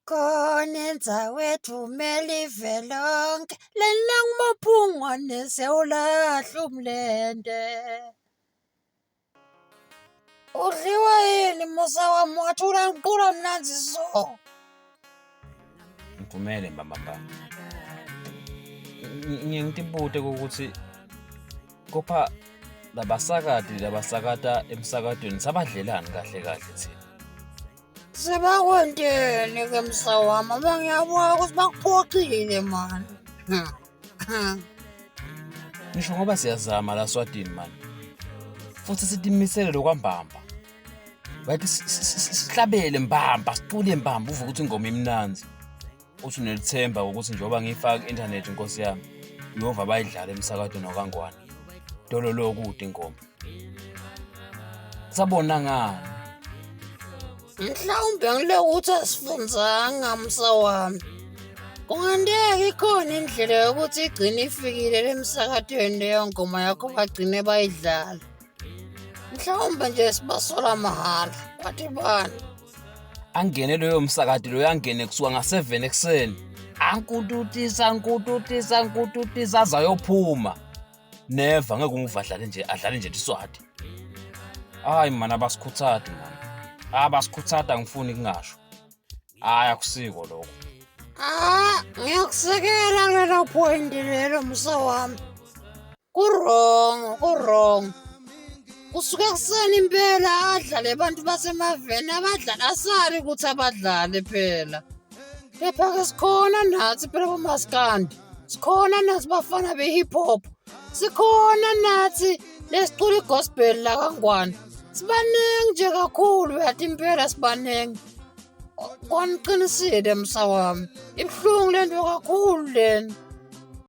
Khona endzawo edvumela ive lonke lena nguMaphungwane sewulahla umlente. Udliwa yini musa wami wathula ngiqula mnanzi so? Ngivumele mbambamba. Ngiye ngitibute ukuthi kopha labasakati labasakata emsakatweni sabadlelani kahle kahle thina. Sebakwenteni ke msa wami uma ngiyabona ukuthi bakuphoxile mani. Ngisho ngoba siyazama la Swatini mani. Futhi sitimisele lokwambamba. Bathi sihlabele mbamba, sicule mbamba uve ukuthi ingoma imnanzi. Uthi unelithemba ukuthi njengoba ngiyifaka ku-inthanethi nkosi yami, uyova bayidlala emsakazweni wakangwane. Dololo kude ingoma. Sabona ngani? Mhlawumbe ngile ukuthi asifunzanga msa wami. Kungenteka ikhona indlela yokuthi igcine ifikile lemsakatweni leyo ngoma yakho bagcine bayidlala. Mhlawumbe nje sibasola mahhala. Bathi bani? Angene loyo msakadi loyo angene kusuka nga-7 ekuseni. Ankututisa, ankututisa, ankututisa aze ayophuma. Never ngeke unguve adlale nje adlale nje liswati. Hayi mana abasikhuthadi mana. Abasikhuthadi angifuni kungasho. Hayi akusiko lokho. Ah, ngiyakusekela kulelo point lelo musa wami. Ku-wrong, ku-wrong. Kusuke kuseni impela adlale abantu basemaveni abadlala asali ukuthi abadlale phela. Kepha-ke sikhona nathi phela bomaskandi. Sikhona nathi bafana be-hip hop. Sikhona nathi lesicula i-gospel la kaNgwane. Sibaningi nje kakhulu uyathi impela sibaningi. Kona uqinisile msa wami. Ibuhlungu lento kakhulu lena.